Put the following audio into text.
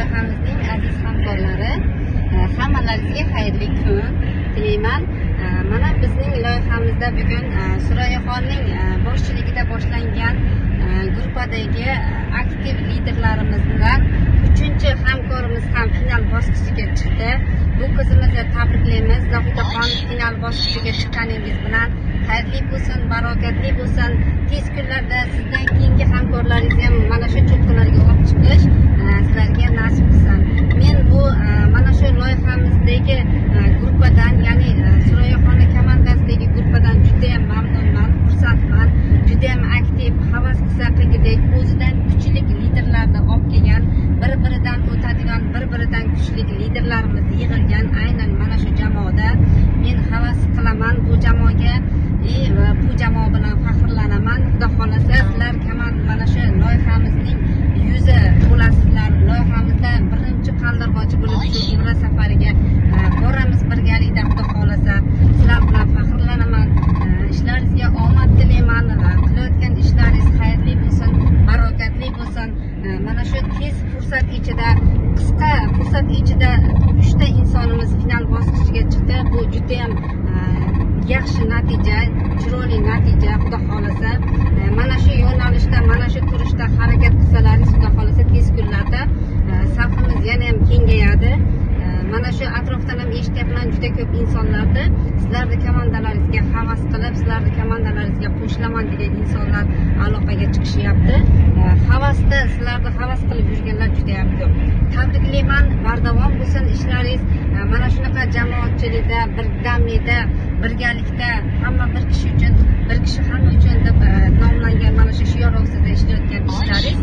Loyihamizning aziz hamkorlari, hammalaringizga xayrli kun tilayman. Mana bizning loyihamizda bugun Surayyoxonning boshchiligida boshlangan gruppadagi aktiv liderlarimizdan uchinchi hamkorimiz ham final bosqichiga chiqdi. Bu qizimizni tabriklaymiz. Zohidaxon, final bosqichiga chiqqaningiz bilan xayrli bo'lsin, barokatli bo'lsin. Tez kunlarda sizdan keyingi hamkorlaringizni ham mana shu cho'qqilarga olib chiqish sizlarga nasib qilsin. Men bu mana shu loyihamizdagi gruppadan, ya'ni Surayyoxona komandasidagi gruppadan judayam mamnunman, xursandman. Judayam aktiv, havas qilsa qilgudek, o'zidan kuchli liderlarni olib kelgan, bir biridan o'tadigan, bir biridan kuchli liderlarimiz yig'ilgan aynan mana shu jamoada. Men havas qilaman bu jamoaga va bu jamoa bilan faxrlanaman. Xudo xohlasa, sizlar mana shu loyihamizning yuzi bo'lasizlar. Loyihamizda birinchi qaldirg'ochi bo'lib shu Umra safariga boramiz birgalikda, xudo xohlasa. Sizlar bilan faxrlanaman. Ishlaringizga omad tilayman va qilayotgan ishlaringiz xayrli bo'lsin, barokatli bo'lsin. Mana shu tez fursat ichida, qisqa fursat ichida uchta insonimiz final bosqichiga chiqdi. Bu judayam yaxshi natija, chiroyli natija, xudo xohlasa. Mana shu yo'nalishda, mana shu turishda harakat qilsalaringiz, xudo xohlasa, tez kunlarda safimiz yana ham kengayadi. Mana shu atrofdan ham eshityapman juda ko'p insonlarni, sizlarni komandalaringizga havas qilib, sizlarni komandalaringizga qo'shilaman degan insonlar aloqaga chiqishyapti. Havasda sizlarni havas qilib yurganlar juda ham ko'p. Tabriklayman, bardavom bo'lsin ishlaringiz. Mana shunaqa jamoatchilikda, birdamlikda, birgalikda, hamma bir kishi uchun, bir kishi hamma uchun deb nomlangan mana shu shior ostida ishlayotgan ishlaringiz